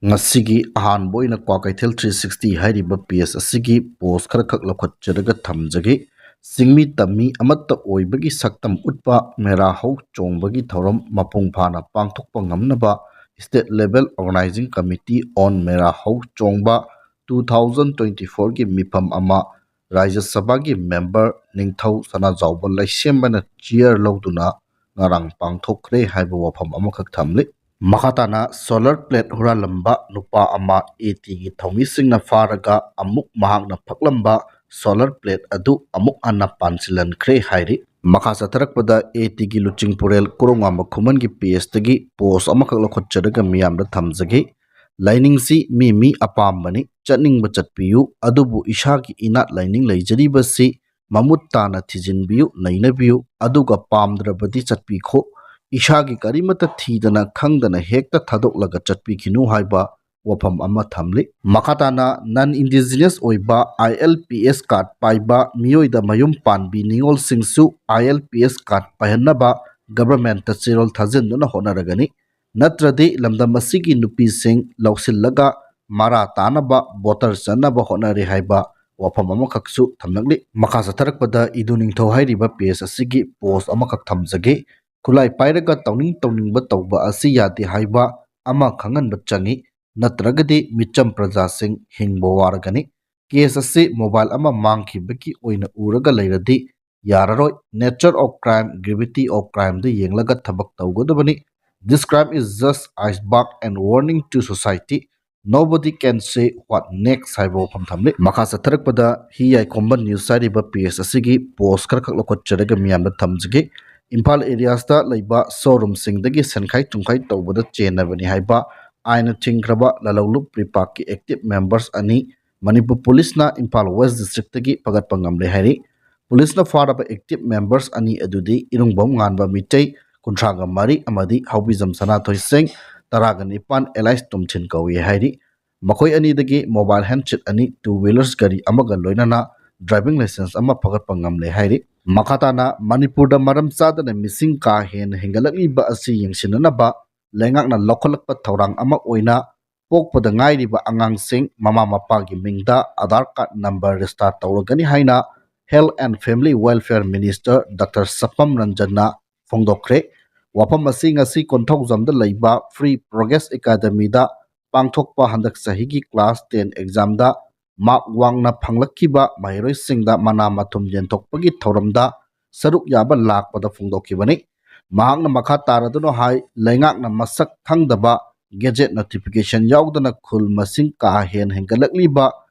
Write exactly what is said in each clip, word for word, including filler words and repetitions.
ꯉꯁꯤꯒꯤ ꯑꯍꯥꯟꯕ ꯑꯣꯏꯅ ꯀ꯭ꯋꯥꯀꯩꯊꯦꯜ three sixty ꯍꯥꯏꯔꯤꯕ page ꯑꯁꯤꯒꯤ post ꯈꯔꯈꯛ ꯂꯧꯈꯠꯆꯔꯒ ꯊꯝꯖꯒꯦ꯫ ꯆꯤꯡꯃꯤ ꯇꯝꯃꯤ ꯑꯃꯠꯇ ꯑꯣꯏꯕꯒꯤ ꯁꯛꯇꯝ ꯎꯠꯄ ꯃꯦꯔꯥ ꯍꯧ ꯆꯣꯡꯕꯒꯤ ꯊꯧꯔꯝ ꯃꯄꯨꯡ ꯐꯥꯅ ꯄꯥꯡꯊꯣꯛꯄ ꯉꯝꯅꯕ State Level Organizing Committee on ꯃꯦꯔꯥ ꯍꯧ ꯆꯣꯡꯕ two thousand twenty fourꯒꯤ ꯃꯤꯐꯝ ꯑꯃ ꯔꯥꯖ꯭ꯌ ꯁꯚꯥꯒꯤ member ꯅꯤꯡꯊꯧ ꯁꯅꯥꯖꯥꯎꯕ ꯂꯩꯁꯦꯝꯕꯅ chair ꯂꯧꯗꯨꯅ ꯉꯔꯥꯡ ꯄꯥꯡꯊꯣꯛꯈ꯭ꯔꯦ ꯍꯥꯏꯕ ꯋꯥꯐꯝ ꯑꯃꯈꯛ ꯊꯝꯂꯤ꯫ ꯃꯈꯥ ꯇꯥꯅ solar plate ꯍꯨꯔꯥꯜꯂꯝꯕ ꯅꯨꯄꯥ ꯑꯃ ATꯒꯤ ꯊꯧꯃꯤꯁꯤꯡꯅ ꯐꯥꯔꯒ ꯑꯃꯨꯛ ꯃꯍꯥꯛꯅ ꯐꯛꯂꯝꯕ solar plate ꯑꯗꯨ ꯑꯃꯨꯛ ꯍꯟꯅ ꯄꯥꯟꯁꯤꯜꯍꯟꯈ꯭ꯔꯦ ꯍꯥꯏꯔꯤ꯫ ꯃꯈꯥ ꯆꯠꯊꯔꯛꯄꯗ ATꯒꯤ ꯂꯨꯆꯤꯡꯄꯨꯔꯦꯜ ꯀꯣꯔꯣꯡꯉꯥꯝꯕ ꯈꯨꯃꯟꯒꯤ pageꯇꯒꯤ post ꯑꯃꯈꯛ ꯂꯧꯈꯠꯆꯔꯒ ꯃꯤꯌꯥꯝꯗ ꯊꯝꯖꯒꯦ꯫ ꯂꯥꯏꯅꯤꯡꯁꯤ ꯃꯤ ꯃꯤ ꯑꯄꯥꯝꯕꯅꯤ, ꯆꯠꯅꯤꯡꯕ ꯆꯠꯄꯤꯌꯨ, ꯑꯗꯨꯕꯨ ꯏꯁꯥꯒꯤ ꯏꯅꯥꯠ ꯂꯥꯏꯅꯤꯡ ꯂꯩꯖꯔꯤꯕꯁꯤ ꯃꯃꯨꯠ ꯇꯥꯅ ꯊꯤꯖꯤꯟꯕꯤꯌꯨ, ꯅꯩꯅꯕꯤꯌꯨ, ꯑꯗꯨꯒ ꯄꯥꯝꯗ꯭ꯔꯕꯗꯤ ꯆꯠꯄꯤꯈꯣ꯫ ꯏꯁꯥꯒꯤ ꯀꯔꯤꯃꯠꯇ ꯊꯤꯗꯅ ꯈꯪꯗꯅ ꯍꯦꯛꯇ ꯊꯥꯗꯣꯛꯂꯒ ꯆꯠꯄꯤꯈꯤꯅꯨ ꯍꯥꯏꯕ ꯋꯥꯐꯝ ꯑꯃ ꯊꯝꯂꯤ꯫ ꯃꯈꯥ ꯇꯥꯅ non indigenous ꯑꯣꯏꯕ ILPS card ꯄꯥꯏꯕ ꯃꯤꯑꯣꯏꯗ ꯃꯌꯨꯝ ꯄꯥꯟꯕꯤ ꯅꯤꯉꯣꯜꯁꯤꯡꯁꯨ ILPS card ꯄꯥꯏꯍꯟꯅꯕ governmentꯇ ꯆꯦꯔꯣꯜ ꯊꯥꯖꯤꯟꯗꯨꯅ ꯍꯣꯠꯅꯔꯒꯅꯤ꯫ ꯅꯠꯇ꯭ꯔꯗꯤ ꯂꯝꯗꯝ ꯑꯁꯤꯒꯤ ꯅꯨꯄꯤꯁꯤꯡ ꯂꯧꯁꯤꯜꯂꯒ ꯃꯔꯥ ꯇꯥꯅꯕ voter ꯆꯟꯅꯕ ꯍꯣꯠꯅꯔꯤ ꯍꯥꯏꯕ ꯋꯥꯐꯝ ꯑꯃꯈꯛꯁꯨ ꯊꯝꯂꯛꯂꯤ꯫ ꯃꯈꯥ ꯆꯠꯊꯔꯛꯄꯗ ꯏꯗꯨ ꯅꯤꯡꯊꯧ ꯍꯥꯏꯔꯤꯕ page ꯑꯁꯤꯒꯤ post ꯑꯃꯈꯛ ꯊꯝꯖꯒꯦ꯫ ꯈꯨꯠꯂꯥꯏ ꯄꯥꯏꯔꯒ ꯇꯧꯅꯤꯡ ꯇꯧꯅꯤꯡꯕ ꯇꯧꯕ ꯑꯁꯤ ꯌꯥꯗꯦ ꯍꯥꯏꯕ ꯑꯃ ꯈꯪꯍꯟꯕ ꯆꯪꯏ, ꯅꯠꯇ꯭ꯔꯒꯗꯤ ꯃꯤꯆꯝ ꯄ꯭ꯔꯖꯥꯁꯤꯡ ꯍꯤꯡꯕ ꯋꯥꯔꯒꯅꯤ꯫ Case ꯑꯁꯤ mobile ꯑꯃ ꯃꯥꯡꯈꯤꯕꯒꯤ ꯑꯣꯏꯅ ꯎꯔꯒ ꯂꯩꯔꯗꯤ ꯌꯥꯔꯔꯣꯏ꯫ Nature of crime, gravity of crimeꯗ ꯌꯦꯡꯂꯒ ꯊꯕꯛ ꯇꯧꯒꯗꯕꯅꯤ꯫ This crime is just iceberg and warning to society. Nobody can say what next ꯍꯥꯏꯕ ꯋꯥꯐꯝ ꯊꯝꯂꯤ꯫ ꯃꯈꯥ ꯆꯠꯊꯔꯛꯄꯗ ꯍꯤ ꯌꯥꯏꯈꯣꯝꯕ news ꯍꯥꯏꯔꯤꯕ page ꯑꯁꯤꯒꯤ post ꯈꯔꯈꯛ ꯂꯧꯈꯠꯆꯔꯒ ꯃꯤꯌꯥꯝꯗ ꯊꯝꯖꯒꯦ꯫ ꯏꯝꯐꯥꯜ areasꯇ ꯂꯩꯕ showroomꯁꯤꯡꯗꯒꯤ ꯁꯦꯟꯈꯥꯏ ꯇꯨꯝꯈꯥꯏ ꯇꯧꯕꯗ ꯆꯦꯟꯅꯕꯅꯤ ꯍꯥꯏꯕ ꯑꯥꯏꯟꯅ ꯊꯤꯡꯈ꯭ꯔꯕ ꯂꯂꯧꯂꯨꯞ ꯄ꯭ꯔꯤꯄꯥꯛꯀꯤ active members ꯑꯅꯤ ꯃꯅꯤꯄꯨꯔ ꯄꯨꯂꯤꯁꯅ ꯏꯝꯐꯥꯜ West districtꯇꯒꯤ ꯐꯒꯠꯄ ꯉꯝꯂꯦ ꯍꯥꯏꯔꯤ꯫ ꯄꯨꯂꯤꯁꯅ ꯐꯥꯔꯕ active members ꯑꯅꯤ ꯑꯗꯨꯗꯤ ꯏꯔꯨꯡꯕꯝ ꯉꯥꯟꯕ ꯃꯤꯇꯩ ꯀꯨꯟꯊ꯭ꯔꯥꯒ ꯃꯔꯤ ꯑꯃꯗꯤ ꯍꯥꯎꯕꯤꯖꯝ ꯁꯅꯥꯊꯣꯏ ꯁꯤꯡ ꯇꯔꯥꯒ ꯅꯤꯄꯥꯟ alias ꯇꯨꯝꯊꯤꯟ ꯀꯧꯏ ꯍꯥꯏꯔꯤ꯫ ꯃꯈꯣꯏ ꯑꯅꯤꯗꯒꯤ mobile handset ꯑꯅꯤ, two wheelers ꯒꯥꯔꯤ ꯑꯃꯒ ꯂꯣꯏꯅꯅ driving licence ꯑꯃ ꯐꯒꯠꯄ ꯉꯝꯂꯦ ꯍꯥꯏꯔꯤ꯫ ꯃꯈꯥ ꯇꯥꯅ ꯃꯅꯤꯄꯨꯔꯗ ꯃꯔꯝ ꯆꯥꯗꯅ ꯃꯤꯁꯤꯡ ꯀꯥ ꯍꯦꯟꯅ ꯍꯦꯟꯒꯠꯂꯛꯂꯤꯕ ꯑꯁꯤ ꯌꯦꯡꯁꯤꯟꯅꯅꯕ ꯂꯩꯉꯥꯛꯅ ꯂꯧꯈꯠꯂꯛꯄ ꯊꯧꯔꯥꯡ ꯑꯃ ꯑꯣꯏꯅ ꯄꯣꯛꯄꯗ ꯉꯥꯏꯔꯤꯕ ꯑꯉꯥꯡꯁꯤꯡ ꯃꯃꯥ ꯃꯄꯥꯒꯤ ꯃꯤꯡꯗ ꯑꯥꯙꯥꯔ ꯀꯥꯔꯗ ꯅꯝꯕꯔ ꯔꯦꯖꯤꯁꯇꯥꯔ ꯇꯧꯔꯒꯅꯤ ꯍꯥꯏꯅ Health and Family Welfare Minister Doctor ꯁꯄꯝ ꯔꯟꯖꯟꯅ ꯐꯣꯡꯗꯣꯛꯈ꯭ꯔꯦ꯫ ꯋꯥꯐꯝ ꯑꯁꯤ ꯉꯁꯤ ꯀꯣꯟꯊꯧꯖꯝꯗ ꯂꯩꯕ Free Progress Academyꯗ ꯄꯥꯡꯊꯣꯛꯄ ꯍꯟꯗꯛ ꯆꯍꯤꯒꯤ class ten examꯗ ꯃꯥꯔꯛ ꯋꯥꯡꯅ ꯐꯪꯂꯛꯈꯤꯕ ꯃꯍꯩꯔꯣꯏꯁꯤꯡꯗ ꯃꯅꯥ ꯃꯊꯨꯝ ꯌꯦꯟꯊꯣꯛꯄꯒꯤ ꯊꯧꯔꯝꯗ ꯁꯔꯨꯛ ꯌꯥꯕ ꯂꯥꯛꯄꯗ ꯐꯣꯡꯗꯣꯛꯈꯤꯕꯅꯤ꯫ ꯃꯍꯥꯛꯅ ꯃꯈꯥ ꯇꯥꯔꯗꯨꯅ ꯍꯥꯏ, ꯂꯩꯉꯥꯛꯅ ꯃꯁꯛ ꯈꯪꯗꯕ gazette notification ꯌꯥꯎꯗꯅ ꯈꯨꯜ ꯃꯁꯤꯡ ꯀꯥ ꯍꯦꯟꯅ ꯍꯦꯟꯒꯠꯂꯛꯂꯤꯕ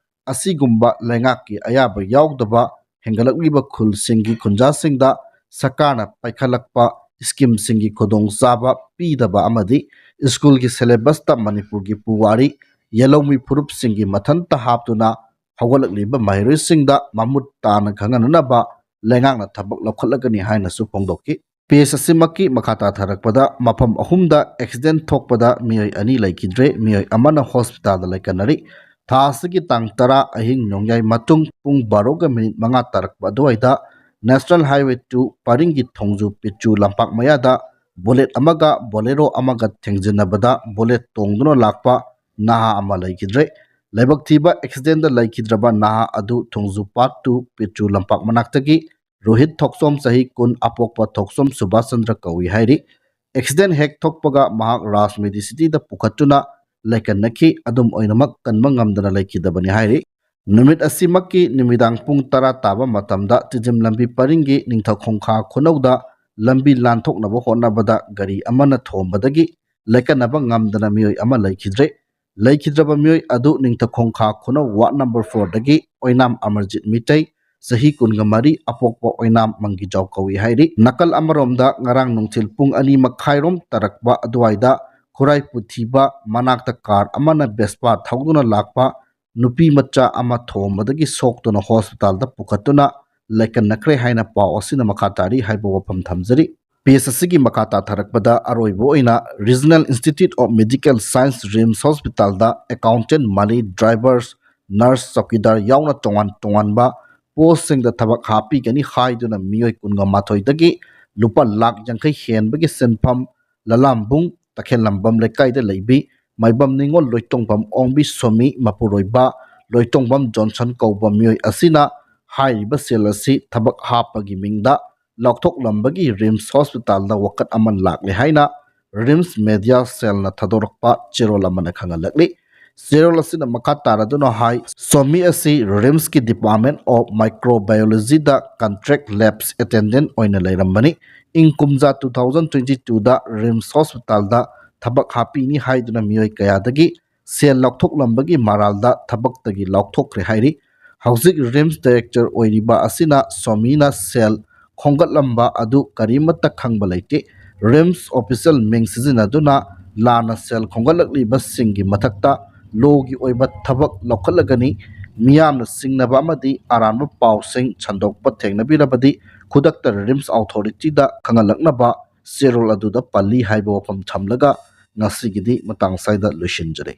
ꯑꯁꯤꯒꯨꯝꯕ ꯂꯩꯉꯥꯛꯀꯤ ꯑꯌꯥꯕ ꯌꯥꯎꯗꯕ ꯍꯦꯟꯒꯠꯂꯛꯂꯤꯕ ꯈꯨꯜꯁꯤꯡꯒꯤ ꯈꯨꯟꯖꯥꯁꯤꯡꯗ ꯁꯔꯀꯥꯔꯅ ꯄꯥꯏꯈꯠꯂꯛꯄ ꯁ꯭ꯀꯤꯝꯁꯤꯡꯒꯤ ꯈꯨꯗꯣꯡꯆꯥꯕ ꯄꯤꯗꯕ ꯑꯃꯗꯤ ꯁ꯭ꯀꯨꯜꯒꯤ syllabusꯇ ꯃꯅꯤꯄꯨꯔꯒꯤ ꯄꯨꯋꯥꯔꯤ, ꯌꯦꯜꯍꯧꯃꯤ ꯐꯨꯔꯨꯞꯁꯤꯡꯒꯤ ꯃꯊꯟꯇ ꯍꯥꯞꯇꯨꯅ ꯍꯧꯒꯠꯂꯛꯂꯤꯕ ꯃꯍꯩꯔꯣꯏꯁꯤꯡꯗ ꯃꯃꯨꯠ ꯇꯥꯅ ꯈꯪꯍꯟꯅꯅꯕ ꯂꯩꯉꯥꯛꯅ ꯊꯕꯛ ꯂꯧꯈꯠꯂꯒꯅꯤ ꯍꯥꯏꯅꯁꯨ ꯐꯣꯡꯗꯣꯛꯈꯤ꯫ Page ꯑꯁꯤꯃꯛꯀꯤ ꯃꯈꯥ ꯇꯥꯊꯔꯛꯄꯗ ꯃꯐꯝ ꯑꯍꯨꯝꯗ accident ꯊꯣꯛꯄꯗ ꯃꯤꯑꯣꯏ ꯑꯅꯤ ꯂꯩꯈꯤꯗ꯭ꯔꯦ꯫ ꯃꯤꯑꯣꯏ ꯑꯃꯅ hospitalꯗ ꯂꯩꯀꯟꯅꯔꯤ꯫ ꯊꯥ ꯑꯁꯤꯒꯤ ꯇꯥꯡ ꯇꯔꯥ ꯑꯍꯤꯡ ꯅꯣꯡꯌꯥꯏ ꯃꯇꯨꯡ ꯄꯨꯡ ꯕꯥꯔꯣꯒ minute ꯃꯉꯥ ꯇꯥꯔꯛꯄ ꯑꯗꯨꯋꯥꯏꯗ National Highway two ꯄꯔꯤꯡꯒꯤ ꯊꯣꯡꯖꯨ ꯄꯤꯆꯨ ꯂꯝꯄꯥꯛ ꯃꯌꯥꯗ bullet ꯑꯃꯒ Bolero ꯑꯃꯒ ꯊꯦꯡꯖꯤꯟꯅꯕꯗ bullet ꯇꯣꯡꯗꯨꯅ ꯂꯥꯛꯄ ꯅꯍꯥ ꯑꯃ ꯂꯩꯈꯤꯗ꯭ꯔꯦ꯫ ꯂꯥꯏꯕꯛ ꯊꯤꯕ accidentꯗ ꯂꯩꯈꯤꯗ꯭ꯔꯕ ꯅꯍꯥ ꯑꯗꯨ ꯊꯣꯡꯖꯨ part two ꯄꯤꯆꯨ ꯂꯝꯄꯥꯛ ꯃꯅꯥꯛꯇꯒꯤ ꯔꯣꯍꯤꯠ ꯊꯣꯛꯆꯣꯝ, ꯆꯍꯤ ꯀꯨꯟ, ꯑꯄꯣꯛꯄ ꯊꯣꯛꯆꯣꯝ ꯁꯨꯕꯥꯁ ꯆꯟꯗ꯭ꯔ ꯀꯧꯏ ꯍꯥꯏꯔꯤ꯫ Accident ꯍꯦꯛ ꯊꯣꯛꯄꯒ ꯃꯍꯥꯛ ꯔꯥꯖ ꯃꯦꯗꯤꯁꯤꯇꯤꯗ ꯄꯨꯈꯠꯇꯨꯅ ꯂꯩꯀꯟꯅꯈꯤ꯫ ꯑꯗꯨꯝ ꯑꯣꯏꯅꯃꯛ ꯀꯟꯕ ꯉꯝꯗꯅ ꯂꯩꯈꯤꯗꯕꯅꯤ ꯍꯥꯏꯔꯤ꯫ ꯅꯨꯃꯤꯠ ꯑꯁꯤꯃꯛꯀꯤ ꯅꯨꯃꯤꯗꯥꯡ ꯄꯨꯡ ꯇꯔꯥ ꯇꯥꯕ ꯃꯇꯝꯗ ꯇꯤꯗꯤꯝ ꯂꯝꯕꯤ ꯄꯔꯤꯡꯒꯤ ꯅꯤꯡꯊꯧꯈꯣꯡꯈꯥ ꯈꯨꯅꯧꯗ ꯂꯝꯕꯤ ꯂꯥꯟꯊꯣꯛꯅꯕ ꯍꯣꯠꯅꯕꯗ ꯒꯥꯔꯤ ꯑꯃꯅ ꯊꯣꯝꯕꯗꯒꯤ ꯂꯩꯀꯠꯅꯕ ꯉꯝꯗꯅ ꯃꯤꯑꯣꯏ ꯑꯃ ꯂꯩꯈꯤꯗ꯭ꯔꯦ꯫ ꯂꯩꯈꯤꯗ꯭ꯔꯕ ꯃꯤꯑꯣꯏ ꯑꯗꯨ ꯅꯤꯡꯊꯧꯈꯣꯡꯈꯥ ꯈꯨꯅꯧ ward number fourꯗꯒꯤ ꯑꯣꯏꯅꯥꯝ ꯑꯃꯔꯖꯤꯠ ꯃꯤꯇꯩ, ꯆꯍꯤ ꯀꯨꯟꯒ ꯃꯔꯤ, ꯑꯄꯣꯛꯄ ꯑꯣꯏꯅꯥꯝ ꯃꯪꯒꯤꯖꯥꯎ ꯀꯧꯏ ꯍꯥꯏꯔꯤ꯫ ꯅꯥꯀꯜ ꯑꯃꯔꯣꯝꯗ ꯉꯔꯥꯡ ꯅꯨꯡꯊꯤꯜ ꯄꯨꯡ ꯑꯅꯤ ꯃꯈꯥꯏꯔꯣꯝ ꯇꯥꯔꯛꯄ ꯑꯗꯨꯋꯥꯏꯗ ꯈꯨꯔꯥꯏ ꯄꯨꯊꯤꯕ ꯃꯅꯥꯛꯇ car ꯑꯃꯅ Vespa ꯊꯧꯗꯨꯅ ꯂꯥꯛꯄ ꯅꯨꯄꯤ ꯃꯆꯥ ꯑꯃ ꯊꯣꯝꯕꯗꯒꯤ ꯁꯣꯛꯇꯨꯅ hospitalꯗ ꯄꯨꯈꯠꯇꯨꯅ ꯂꯩꯀꯟꯅꯈ꯭ꯔꯦ ꯍꯥꯏꯅ ꯄꯥꯎ ꯑꯁꯤꯅ ꯃꯈꯥ ꯇꯥꯔꯤ ꯍꯥꯏꯕ ꯋꯥꯐꯝ ꯊꯝꯖꯔꯤ꯫ Page ꯑꯁꯤꯒꯤ ꯃꯈꯥ ꯇꯥꯊꯔꯛꯄꯗ ꯑꯔꯣꯏꯕ ꯑꯣꯏꯅ Regional Institute of Medical Science RIMS hospitalꯗ accountant, ꯃꯥꯂꯤ, drivers, nurse, chowkidar ꯌꯥꯎꯅ ꯇꯣꯉꯥꯟ ꯇꯣꯉꯥꯟꯕ postꯁꯤꯡꯗ ꯊꯕꯛ ꯍꯥꯞꯄꯤꯒꯅꯤ ꯍꯥꯏꯗꯨꯅ ꯃꯤꯑꯣꯏ ꯀꯨꯟꯒ ꯃꯥꯊꯣꯏꯗꯒꯤ ꯂꯨꯄꯥ ꯂꯥꯈ ꯌꯥꯡꯈꯩ ꯍꯦꯟꯕꯒꯤ ꯁꯦꯟꯐꯝ ꯂꯂꯥꯝꯕꯨꯡ ꯇꯈꯦꯜꯂꯝꯕꯝ ꯂꯩꯀꯥꯏꯗ ꯂꯩꯕꯤ ꯃꯥꯏꯕꯝ ꯅꯤꯉꯣꯜ ꯂꯣꯏꯇꯣꯡꯕꯝ ꯑꯣꯡꯕꯤ ꯁꯣꯃꯤ ꯃꯄꯨꯔꯣꯏꯕ ꯂꯣꯏꯇꯣꯡꯕꯝ ꯖꯣꯟꯁꯟ ꯀꯧꯕ ꯃꯤꯑꯣꯏ ꯑꯁꯤꯅ ꯍꯥꯏꯔꯤꯕ ꯁꯦꯜ ꯑꯁꯤ ꯊꯕꯛ ꯍꯥꯞꯄꯒꯤ ꯃꯤꯡꯗ ꯂꯧꯊꯣꯛꯂꯝꯕꯒꯤ ꯔꯤꯝꯁ ꯍꯣꯁꯄꯤꯇꯥꯜꯗ ꯋꯥꯀꯠ ꯑꯃ ꯂꯥꯛꯂꯦ ꯍꯥꯏꯅ ꯔꯤꯝꯁ ꯃꯦꯗꯤꯌꯥ ꯁꯦꯜꯅ ꯊꯥꯗꯣꯔꯛꯄ ꯆꯦꯔꯣꯜ ꯑꯃꯅ ꯈꯪꯍꯜꯂꯛꯂꯤ꯫ ꯆꯦꯔꯣꯜ ꯑꯁꯤꯅ ꯃꯈꯥ ꯇꯥꯔꯗꯨꯅ ꯍꯥꯏ, ꯁꯣꯃꯤ ꯑꯁꯤ ꯔꯤꯝꯁꯀꯤ Department of Microbiologyꯗ contract lab attendant ꯑꯣꯏꯅ ꯂꯩꯔꯝꯕꯅꯤ꯫ ꯏꯪ ꯀꯨꯝꯖꯥ two thousand twenty twoꯗ ꯔꯤꯝꯁ ꯍꯣꯁꯄꯤꯇꯥꯜꯗ ꯊꯕꯛ ꯍꯥꯞꯄꯤꯅꯤ ꯍꯥꯏꯗꯨꯅ ꯃꯤꯑꯣꯏ ꯀꯌꯥꯗꯒꯤ ꯁꯦꯜ ꯂꯧꯊꯣꯛꯂꯝꯕꯒꯤ ꯃꯔꯥꯜꯗ ꯊꯕꯛꯇꯒꯤ ꯂꯧꯊꯣꯛꯈ꯭ꯔꯦ ꯍꯥꯏꯔꯤ꯫ ꯍꯧꯖꯤꯛ ꯔꯤꯝꯁ ꯗꯥꯏꯔꯦꯛꯇꯔ ꯑꯣꯏꯔꯤꯕ ꯑꯁꯤꯅ ꯁꯣꯃꯤꯅ ꯁꯦꯜ ꯈꯣꯝꯒꯠꯂꯝꯕ ꯑꯗꯨ ꯀꯔꯤꯃꯠꯇ ꯈꯪꯕ ꯂꯩꯇꯦ꯫ ꯔꯤꯝꯁ ꯑꯣꯐꯤꯁꯤꯌꯦꯜ ꯃꯤꯡ ꯁꯤꯖꯤꯟꯅꯗꯨꯅ ꯂꯥꯟꯅ ꯁꯦꯜ ꯈꯣꯝꯒꯠꯂꯛꯂꯤꯕꯁꯤꯡꯒꯤ ꯃꯊꯛꯇ ꯂꯣꯒꯤ ꯑꯣꯏꯕ ꯊꯕꯛ ꯂꯧꯈꯠꯂꯒꯅꯤ꯫ ꯃꯤꯌꯥꯝꯅ ꯆꯤꯡꯅꯕ ꯑꯃꯗꯤ ꯑꯔꯥꯟꯕ ꯄꯥꯎꯁꯤꯡ ꯁꯟꯗꯣꯛꯄ ꯊꯦꯡꯅꯕꯤꯔꯕꯗꯤ ꯈꯨꯗꯛꯇ ꯔꯤꯝꯁ ꯑꯣꯊꯣꯔꯤꯇꯤꯗ ꯈꯪꯍꯜꯂꯛꯅꯕ ꯆꯦꯔꯣꯜ ꯑꯗꯨꯗ ꯄꯜꯂꯤ ꯍꯥꯏꯕ ꯋꯥꯐꯝ ꯊꯝꯂꯒ ꯉꯁꯤꯒꯤꯗꯤ ꯃꯇꯥꯡ ꯑꯁ꯭ꯋꯥꯏꯗ ꯂꯣꯏꯁꯤꯟꯖꯔꯦ꯫